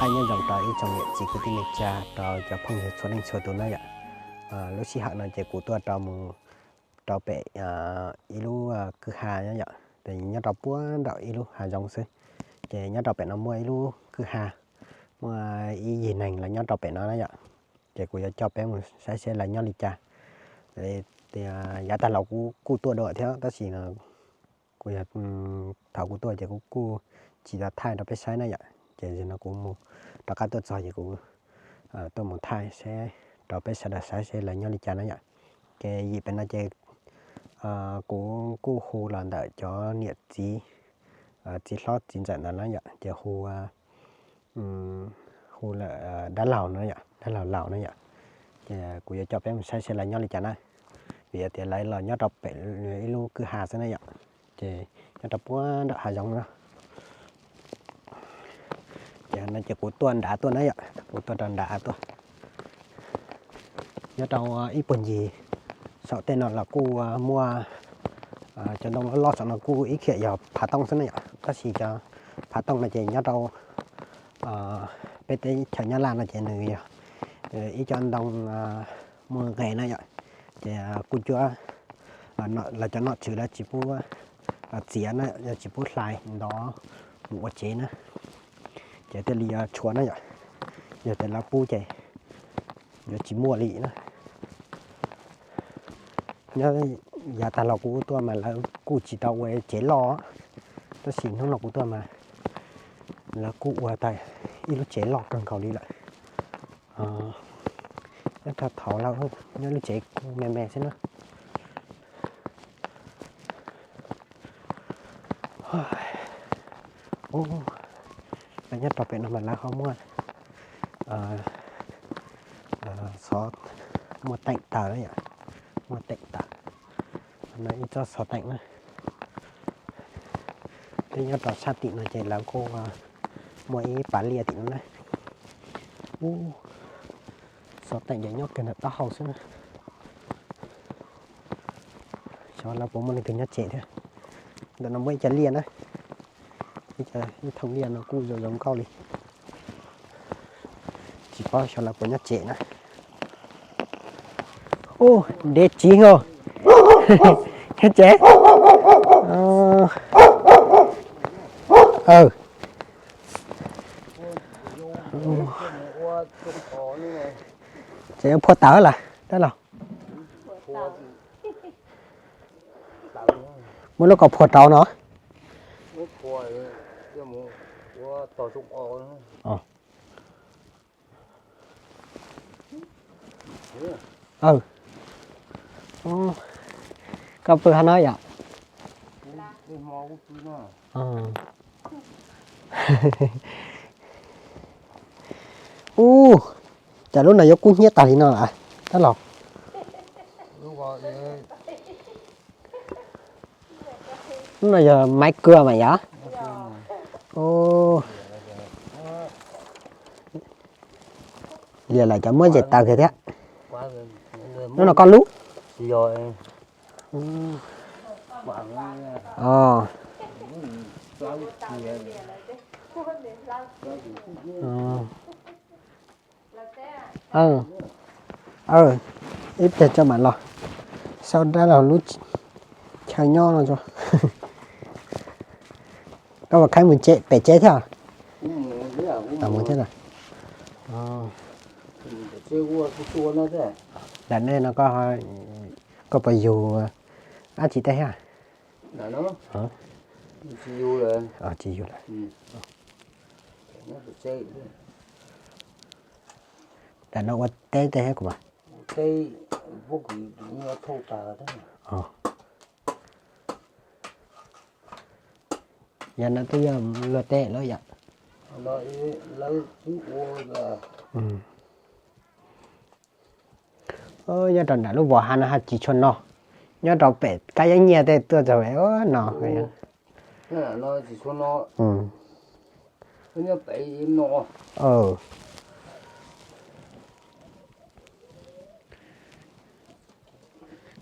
Nyob zoo rau ib tsoom niam txiv kwv tij neej tsa, rau cov phooj ywg txhua leej txhua tus na yom. Lub sij hawm no ces kuv tuaj rau mus rau pem ib lub kwj ha na yom, nyob rau puag nraum ib lub hav zoov xwb. Ces nyob rau pem no muaj ib lub kwj ha, muaj ib yig neeg lawv nyob rau pem no na yom. Ces kuv yuav coj peb mus saib seb lawv nyob li cas. Tias yav tag los kuv kuj tuaj dua thiab tab sis no kuv yog thaum kuv tuaj ces kuv kuj tsis tau thaij rau peb saib na yom. Ces zaum no kuv mus rov qab tuaj txog ces kuv tuaj mus thaij seb rau peb sawv daws saib seb lawv nyob li cas na yom. Ces yim pem no ces kuv kuj hu los ntawm cov niam txiv, txiv hlob txiv ntxawm ntawd na yom, ces hu hu lawm dab laug no yom, dab laug laus na yom. Ces kuv yuav coj peb mus saib seb lawv nyob li cas na. Vim tias lawv los nyob rau pem ib lub kwj ha xwb na yom. Ces nyob rau puag nram hav zoov na. Ces no ces kuv tuaj nrad tuaj na yom, kuv tuaj rau nrad tuaj. Nyob rau ib puag ncig saum tej no los kuj muaj cov ntoo loj loj saum no kuj ib khiam yog phav tooj xwb na yom, tab sis cov phav tooj no ces nyob rau peb teb chaws Nyab Laj no ces nws yog ib cov ntoo muaj nqe na yom. Ces kuj cuab, lawv cov nom tswv lawv tsis pub txiav na, yog tsis pub hlais ntov mus ua tsev na. Ces thiaj li yuav tshuav na yom, yog tias lawv pub ces yuav tsis muaj li na. Nyob yav tag los kuv tuaj mas lawv kuj tsis tau ua tsev loj, tab sis hnub no kuv tuaj mas lawv kuj ua tau ib lub tsev loj kawg nkaus li lawm. Nyob rau thaum lawv nyob lub tsev kuj me me xwb na. Lawv nyob rau pem no mas lawv ho muaj xov, muaj teem taws na yom, muaj teem taws, no ib tsob xov teem na. Peb nyob rau sab tim no ces lawv kuj muaj ib pas liaj tim no na. Ub, xov teem ces nyob kiag ntawm taub hau xwb na. Xyov lawv puas muaj leej twg nyob tsev thiab. Ntawm no muaj ib co liaj na, ib thooj liaj no kuj zoo zoo nkauj li. Tsis paub xyov lawv puas nyob tsev na. Ub, dev tsiv os. Nyob tsev. Tsev phua tawv lawm dab laug. Muab lub kaus phua rau no. Koj pw hov no yom? Ub, cas lub no yuav kub hnyiab tag li no lawm dab laug? Lub no yog maiv kua mas yom? Liam lawm cov muab zes taws kiag thiab. Lub no koj lub? Ib pliag tso mam los saib dab laug lub chaw nyob no tso. Koj puas khaib mus pem tsev thiab? Mus thiab. Nram nej no koj puas yug dab tsi tej thiab? Tsis yug lawm. Nram no ua teb tej thiab kuv mas. Yog no twb yog luag teb lawm yom? Nyob rau nram lub vos hav no haj tsis tshua no, nyob rau pem kab yeeb nyiaj tej tuaj txog no.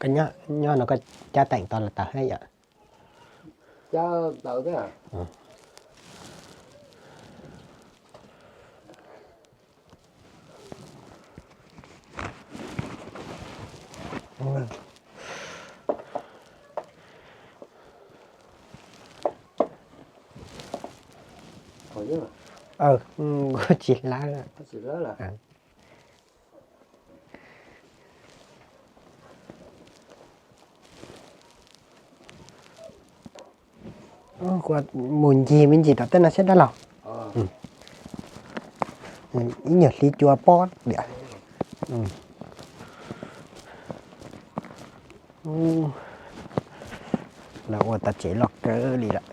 Koj nyob no koj cab teem tau los tawm thiab yom? Cab tau thiab. Kuv tsis lab. Mus ncig me ntsis tom tej no saib dab laug. Ib nyuag hli cua pob diam. Lawv ua tau tsev loj kawg li lawm.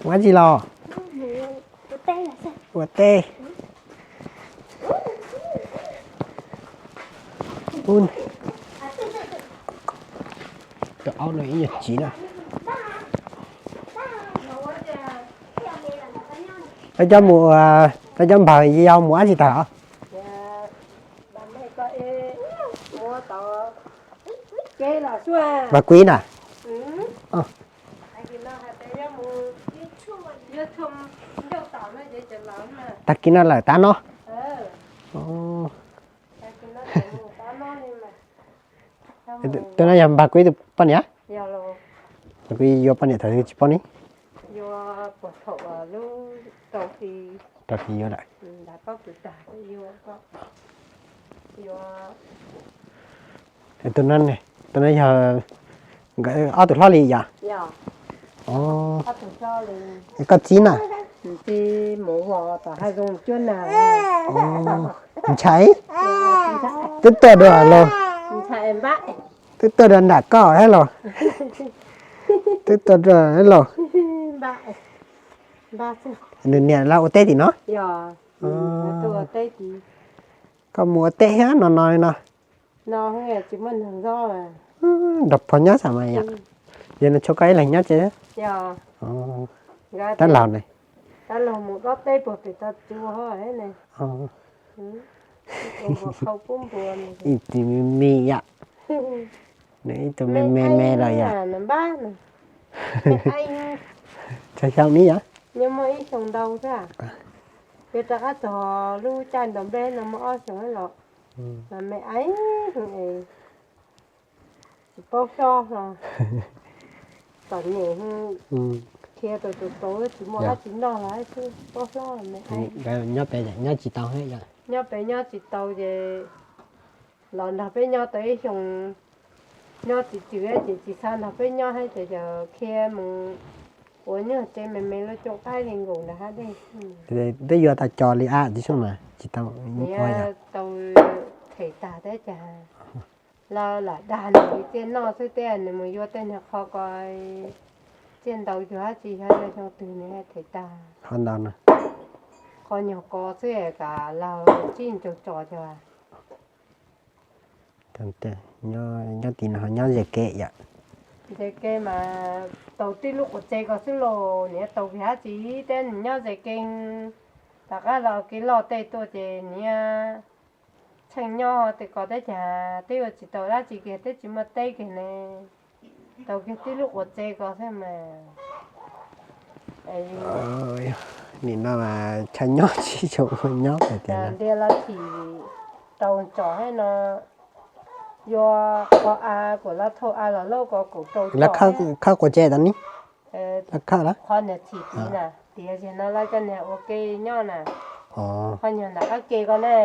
Ua dab tsi los? Ua teb. Tus aub no ib nyuag tsiv na. Koj cov mus, koj cov npawg yau mus dab tsi tag los? Npawg Kuib na. Tag kis no lawm tab no. Tus no yog npawg Kuib tus poj niam? Npawg Kuib yuav poj niam thaum twg tsis paub ne? Rau qhov yuav lawm. Tus no, tus no yog nkawd ob tug hlob li yom? Koj txiv na? Ntshai. Twb tuaj dua los? Twb tuaj dua nram koj thiab los? Twb tuaj dua los? Nws niam los ua teb tim no? Koj mus ua teb thiab no no li no. Nrog pog nyob xwb mas yom. Yog no tshuav koj ib leeg nyob ces. Tab laug ne? Ib tug me me yom. Nws ib tug me me me los yom. Tsawg xyoo ne yom? Peb rov qab txog lub caij ntaus nplej no muaj ob xyoos los, mas me eib, tsis paub hlob hlo, txom nyem, dhia tau tus tau tsis muaj dab tsi noj los xwb paub hlob me eib. Nyob pem nyob tsis tau thiab yom? Nyob pem nyob tsis tau ces los nrog peb nyob tau ib xyoos, nyob tsis tswm ces tsis xav nrog peb nyob thiab ces yog khiav mus ua nyuag tsev me me lub cooj qaib li nkaus nram hav dej. Twb yuav tau cos li ab tib suab mas tsis tau ua yom? Tau them tag thiab cas, los lam dag nws li txiaj noj xwb thiab nws mus yuav tej nyuag qho ko, txiaj ntaus cuag dab tsi yog xyoo twg nws them tag. Qhov ntau no, qhov nyuag ko xwb kam laug tsib ncaug tso cog. Nyob tim no nyob ze kev yom? Ze kev mas tau tib lub quav tsev ko xwb los niam tau kiag dab tsi thiab nws nyob ze kev. Tom qab los kev loj tej tuaj ces niam tsheej nyob tej ko thiab cas twb yuav tsis tau dab tsi kiag twb tsis muaj teb kiag ne, tau kiag tib lub quav tsev ko xwb mas. Nim no mas chaw nyob tsis zoo nyob tias ntiag los thim rau tsom thiab no, yuav qhov av kuv los thauj av los lauj ko kuv rau tsom. Khawb quav tsev tau ne? Khawb los? Qhov niag thim tid na, tias tiag no lawv cov niag ua ke nyob na. Qhov nyuag nram qab ke ko ne,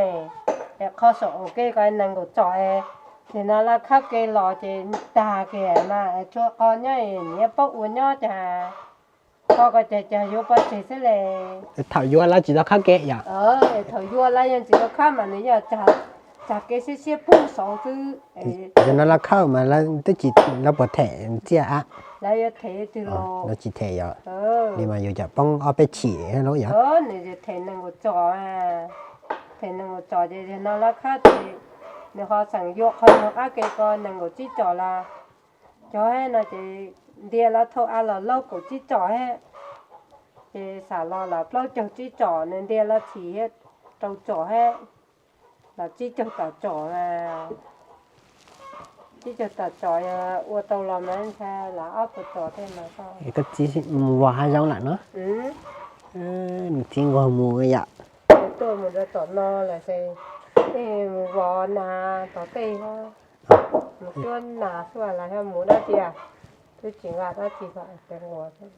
es qhov saum ua ke ko nees nkaum tsom, tiag no lawv khawb ke los ces tag kiag mas tshuav qhov nyob niam paub ua nyob cas, qhov ko ces cas yuav pov tseg xwb le. Thaum yuav lawv tsis tau khawb ke yom? Thaum yuav lawv yeej tsis tau khawb mas nws yog tsag kev siab siab pug saud xwb. Yog no lawv khawb mas lawv twb tsis, lawv puas them txiaj ab? Lawv yuav them twg los? Lawv tsis them yom? Li mas yus cov poob ob peb chim lawm yom? Nws them nees nkaum tsom, them nees nkaum tsom ces yog no lawv khawb ces nws ho tseem yuav qhov nyuag qab ke ko nees nkaum tsib tsom los cog no ces ntiag los thauj av los lauj kaum tsib tsom thiab, ces xam los los plaub caug tsib tsom nws ntiag los thim thiab rau tsom thiab, los tsib caug tawm tsom, tsib caug tawm tsom ua tau los mas ntshai los ob puas tsom tej mas. Koj txiv mus vos hav zoov lawm no? Nws txiv nquag mus yom? Tuaj mus rau tom no lawm ces mus vos nas tom tej thiab. Mus cuab nas xwb las, yog mus dab tsi, twb tsis nqa dab tsi los tes nquas xwb.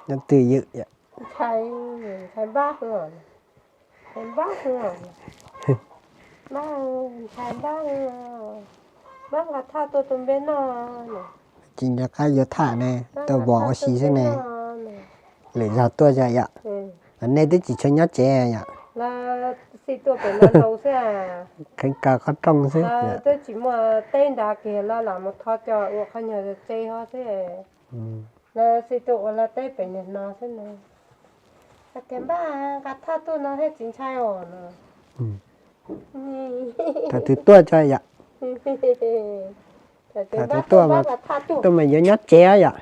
Nyob twj ywm. Ntshai, ntshai npab, ntshai npab, npab, ntshai npab, npab nqa thaj tuaj rau npeb noj. Tsis nco qab yuav thaj ne, tuaj vov ua si xwb ne. Lwm zaug tuaj yom. Nej twb tsis tshua nyob tsev yom. Kheev kaw qhov rooj xwb. Twb tsis muaj teb nrad kiag los lam mus tho cos ua qhov nyuag tse ho xwb. Lawv xij tuaj ua lawv teb pem niag no xwb na. Tias npab nqa thaj tuaj no thiaj tsis ntshai os no. Thaum twg tuaj tso yom? Thaum twg tuaj mas, tuaj mas yuav nyob tsev yom.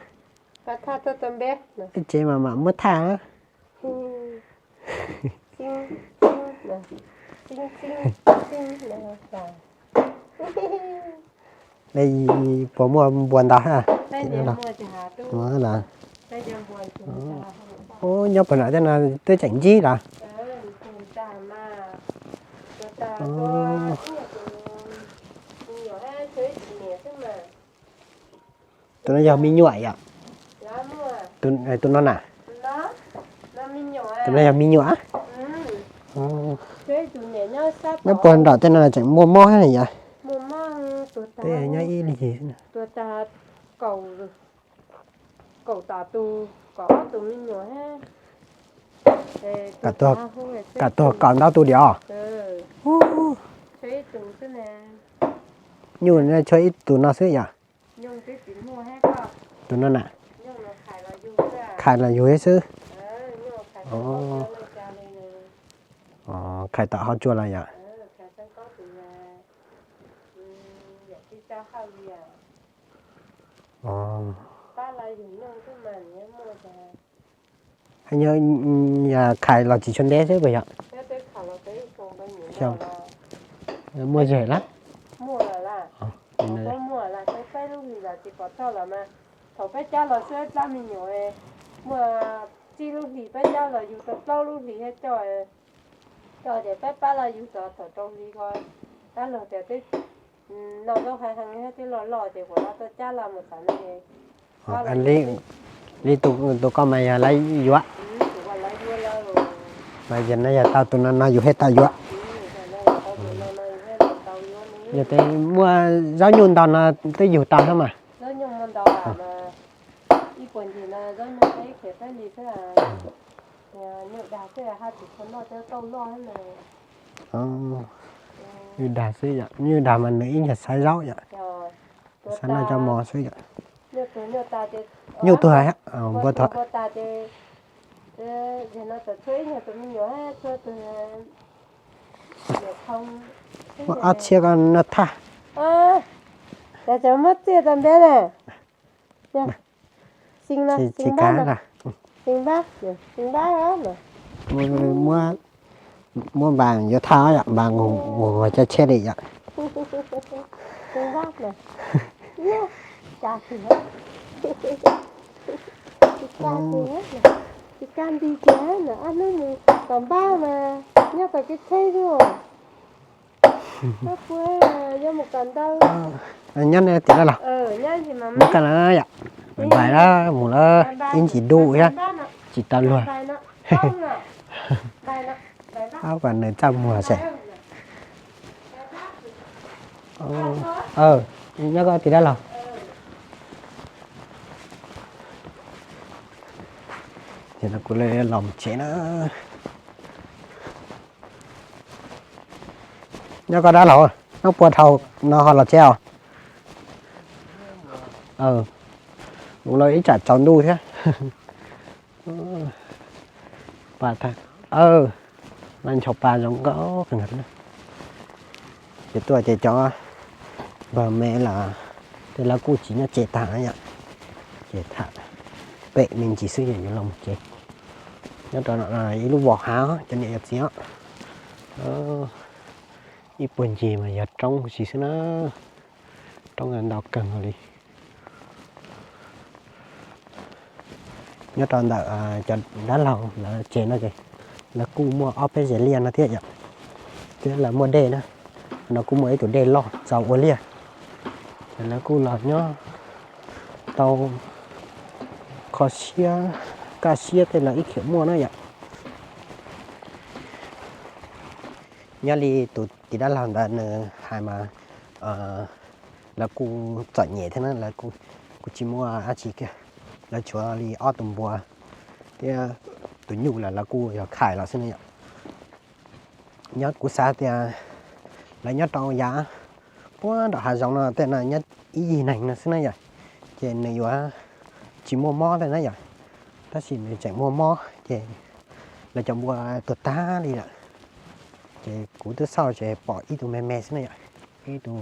Ib tsev mas mam muab thaj. Puas muaj npua ntau? Nyob puag nram tej no twb tseem ntsib los? Tus no yog me nyuam yom? Tus no na? Tus no yog me nyuam. Nyob puag nram tej no tseem muaj mob thiab yom? Tej nyob ib leeg. Kaum tus me nyuam, kam tuag kaum ntau tus diam os. Nyuj tshuav ib tus no xwb yom? Tus no na, khais los yug xwb. Khais tom hauv tsua los yom? Yog khais los tsis tshua ntev xwb puas yog? Muaj zem lawm. Thaum peb cab los xwb plab me nyuam, muaj tsib lub hlis peb cab los yug tau plaub lub hlis thiab coj, coj ces peb pab los yug tau thaum rau hli ko, tab luag tias twb noj zaub heev heev thiab twb loj loj ces kuv los tuaj cab los mus txog no ces li tus koj mas yog lawv yuav. Mas yog no yog tau tus no no yus thiaj tau yuav. Yog tias muaj zaub nyuj ntau no twb yug tau thiab mas. Nyuj dag xwb yom, nyuj dag mas nws ib nyuag xaiv zaub yom, xaiv noj coj mov xwb yom. Nyuj tuag, npua tuag. Muaj ob txhiab ko noj thaj. Muab, muab npas yuav thaj yom, npas mus ua cov tsheb li yom. Tsis kaj nti tiag na, ob hnub mus tom npab mas nyob tom kev tsheb xwb. Nyob nej tias dab laug, muab kaj na yom, npais lawm mus lawm ib ntsis dub thiab tsis tau luag. Ab, nws txaj muag xwb. Nyob koj tias dab laug. Ces no kuv los mus tsev na. Nyob koj dab laug, noj pua dhau no ho los tsev os. Kuv los ib tsam tsaus ntuj thiab. Nchau pa zoo nkauj. Ces tuaj ces cov npawg me los tej lawv kuj tsis nyob tsev tag yom, ces tham pem me ntsis xwb ces yuav los mus tsev. Nyob rau no ib lub vos hav cov niam cov txiv os. Ib puag ncig mas yog roob huv si xwb na, roob ntau kawg nkaus li. Nyob rau ntawm cov dab laug lawv tsev no ces Lawv kuj muaj ob peb zes liaj no thiab yom, thiab lawv muaj dej na. No kuj muaj ib tug dej loj txaus ua liaj. Lawv kuj los nyob tau kho siab, kaj siab tej lawv ib khiav muaj na yom. Nyob li tus tim dab laug ntawd nws hais mas lawv kuj txom nyem thiab na, lawv kuj tsis muaj dab tsi kiag, lawv tshuav li ob tug npua thiab tus nyuj lawm lawv kuj yog khais los xwb na yom. Nyob kuv xav tias lawv nyob rau yav puag nram hav zoov no tej no nyob ib yig neeg no xwb na yom, ces nws yuav tsis muaj mob tej na yom, tab sis nws tseem muaj mob ces lawv cov npua tuag tag li lawm. Ces kuv twb xauj ces pom ib tug me me xwb na yom, ib tug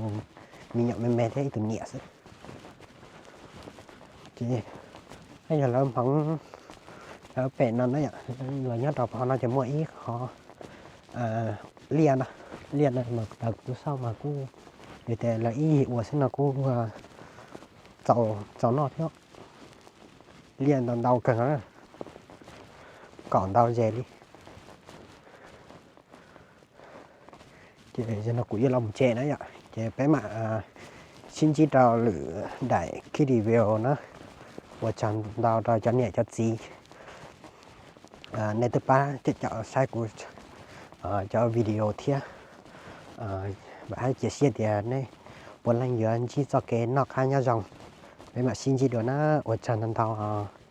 me nyuam me me thiab ib tug niam xwb. Ces yog lawv hmoov lawv pem no na yom, los nyob rau pem no ces muaj ib qho liaj no, liaj no mas kuv xauj mas kuj yog tias lawv ib yig ua xwb no kuj txaus noj thiab. Liaj ntau ntau kawg, kaum ntau zes li. Ces no kuv yuav los mus tsev na yom, ces peb mam sib ntsib rau lwm daim clip video na. Ua tsaug ntau rau cov niam cov txiv nej twb pab cov saib kuv cov video thiab. Vam thiab cia siab tias nej puav leej yuav ntsib txoj kev noj qab nyob zoo. Peb mam sib ntsib dua na, ua tsaug ntau ntau.